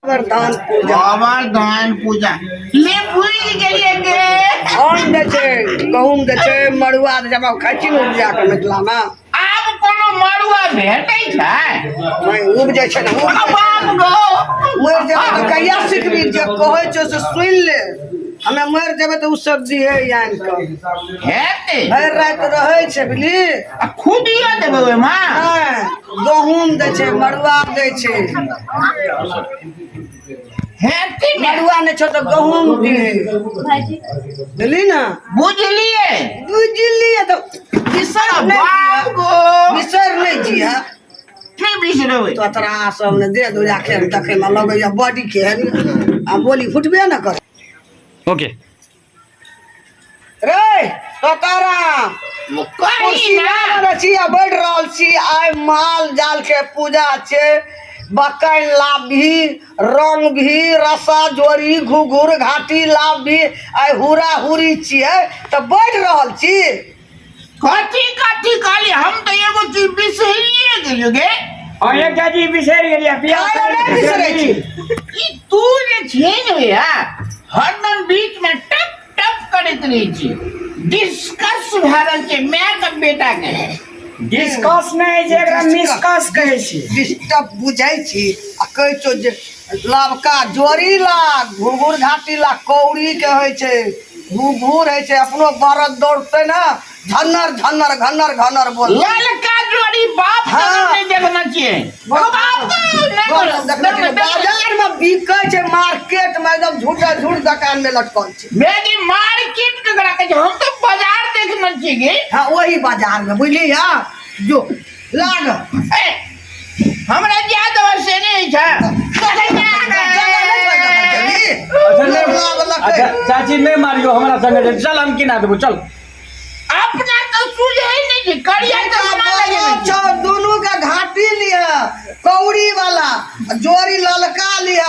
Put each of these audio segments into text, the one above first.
गोवर्धन पूजा। गोवर्धन पूजा ले भूलि गेलियै गे। धान दै छै, गहूम दै छै, मड़ुआ दै छै। हम खाइ छी ने उपजा के मिथिलामे। आब कोनो मड़ुआ भेटै छै? नहि उपजै छै ने। बाप गो, मरि जेबै तऽ कहिया सिखबी? जे कहै छौ से सुनि ले। हमे मरि जेबै तऽ ओ सब दिहे आनि कऽ। हेतै। भरि राति रहै छै, बुझली? आ खुदियो देबै ओहिमे? नहि, गहूम दै छै, मड़ुआ दै छै। हेतै ने। मड़ुआ नहि छौ तऽ गहूम दिहे, बुझली ने? बुझलियै। बुझलियै तऽ बिसर नहि। बाप गो, बिसर नहि जिहा। की बिसरबै? तोतरा सब ने दे दू राखे देखै मे लगैया बॉडी केहन आ बोली फुटबे ने कर। ओके। रे तोताराम, कही कुर्सी ना। लागल छी आ बढ़ि रहल छी। आइ माल जाल के पूजा छै। बकैन लाभी, रंग भी, रसा जोड़ी, घुघुर घाटी लाभी, आइ हुरा हुरी छियै तऽ बढ़ि रहल छी। कथी कथी कहली? हम तऽ एगो चीज बिसरिए गेलियो गे। हाँ, एकटा चीज बिसरि गेलियै बियाह। खाय लए नहि बिसरै छी। ई तू जे छियै ने भैया, हरदम बीच में टप टप करैत रहै छी। डिस्कस भए रहल छै माय के बेटा के। डिस्कस नहि छै, एकरा मिसकस कहै छी। डिस्टर्ब बुझै छी आ कहै छौ जे लबका जोड़ी ला, घुघुर घाटी ला, कौड़ी के होइ छै, घुघुर होइ छै। अपनो बरद दौड़तै ने, झन्नर झन्नर घन्नर घन्नर बोल। ललका जोड़ी बाप के। नहि देखने छियै बाप के, नहि बोलो। देखने छियै, बाजार मे बिकै छै, मार्केट मे एकदम झूठा झूठ दोकान मे लटकल छै। मेरी मार्केट केकरा कहै छै? हम तऽ बाजार देखने छियै गे। हाँ, वही बाजार मे, बुझली? हाँ, जो लाग। ए, हमरा याद अबै से नहि छै। अच्छा नहि, अच्छा चाची, नहि मारियो हमरा संगे। चल, हम किना देबो, चल। अपना तऽ सुझै नहि छै, करिया चश्मा लगेने छै। छौ दुनू के घाटी लिह, कौड़ी वाला जोड़ी ललका लिह।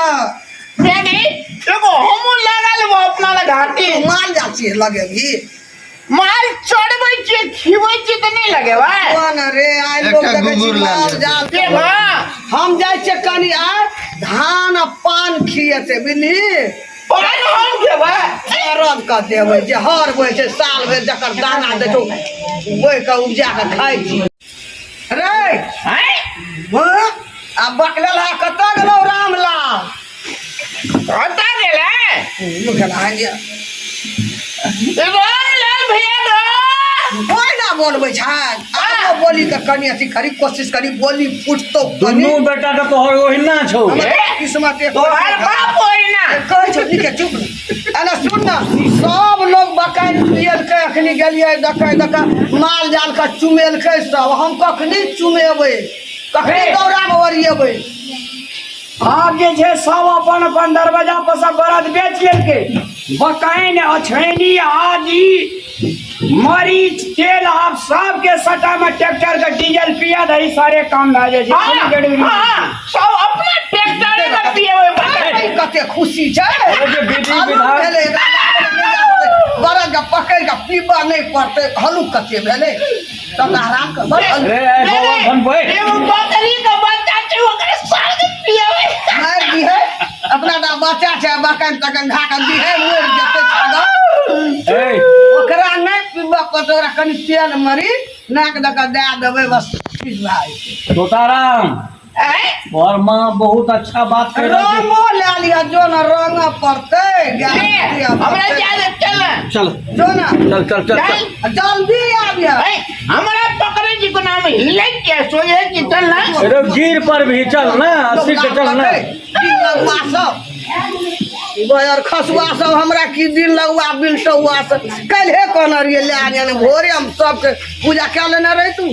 मेरी एगो हमहूँ लगा लेबो अपना लग घाटी। माल जा छियै लगेबही? माल चढ़बै छियै, खिबै छियै तऽ नहि लगेबै? कोन रे आइ लोग एकटा देखै छी घुघुर लए माल लेबै। जाल के बा? हम जाइ छियै कनि आ धान आ पान खिएतै, बुझली? पान हम खेबै? अरब कऽ देबै जे हर होइ छै, साल भरि जकर दाना दै छौ, बोहि कऽ उपजा कऽ खाइ छी रे। आँय? हँ? आ बकलेल हा, कतऽ गेलौ रामलाल? कतऽ गेलै? गेला जे। रामलाल भैया गो। कोइ ना बोलबै छै। आबो बोली तऽ कनि अथी करी, कोशिश करी, बोली फुटतौ कनि। दुनू बेटा के तोहर ओहिना छौ। हमर किस्मत एक। तोहर बाप ओहिना कहै छौ नीके, चुप ने। एना सुन ने, सब लोग बकाइ चुएलकै। अखनी गेलियै देखै देखै, माल जाल के चुमेलकै सब। हम कखनी चुमेबै, कखनी दौड़ामे ओरिएबै? आब जे छै सब अपन अपन दरवाजा पर सब बरद बेच लेलकै। बकैन, अछैनी, आदि, मरीच, तेल, आब सबके सटा में ट्रैक्टर के डीजल पिया दही, सारे काम भए जाइ छै। कोनो जरूरी नहि। हाँ, सब अपना ट्रैक्टरे में पिएबै बकैन। कते खुशी छै। अरे जे विधि हल्लुक विधान। भेलै, बरद के पकड़ि कऽ पीबऽ नहि पड़तै। हल्लुक कते भेलै तब आराम कर, बड़ हल्लुक। रे गोवर्धन बोय। एगो बकरी के बच्चा छै, ओकरे संग पिएबै। मारि दिहे अपना टा बच्चा छै, बकन तकन खा कऽ दिहे, मरि जेतै छागर। ए। ओकरा नहि पीबऽ पड़तै, ओकरा कनि तेल मरी नाक दऽ कऽ दए देबै, बस ठीक भए जेतै। तोताराम। आँय? तोहर माँ बहुत अच्छा बात कह रहल छै। रंगो लए लिअ, जो ने रंग पड़तै गाय ले, दिअ हमरा पड़तै। जाय चल ने। चल। जो ने। चल चल चल चल। चल। जल्दी आबिह। ऐ, हमरा पकड़े छी कोना, हम हिलै के सोझे छी, चल ने। अरे गिर पर भी चल ना, सीट चल ना। दिन लगुआ सब बयर खसुआ सब हमरा की दिन लगुआ बिलटौआ सब। काल्हे कहने रहियै लए आनियै ने, भोरे हम सबके पूजा कए लेने रही। तू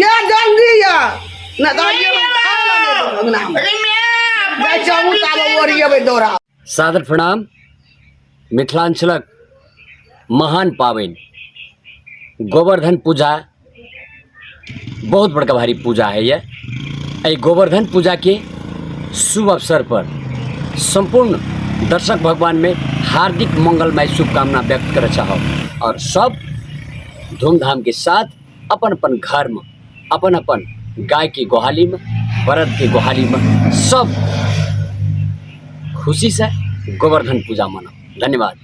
या जल्दी या ना तऽ आइए हम खा लेने अंगनामे। अरे म्या, जाइ छी हमहूँ, ताबे ओरिएबै दौड़ा। सादर प्रणाम। मिथिलाञ्चलक महान पाबनि गोवर्धन पूजा बहुत बड़का भारी पूजा होइए। एहि गोवर्धन पूजाके शुभ अवसरपर सम्पूर्ण दर्शक भगवानमे हार्दिक मङ्गलमय शुभकामना व्यक्त करऽ चाहब आओर सब धूमधामके साथ अपन अपन घरमे, अपन अपन गायके गोहालीमे, बरदके गोहालीमे सब खुशीसँ गोवर्धन पूजा मनाउ। धन्यवाद।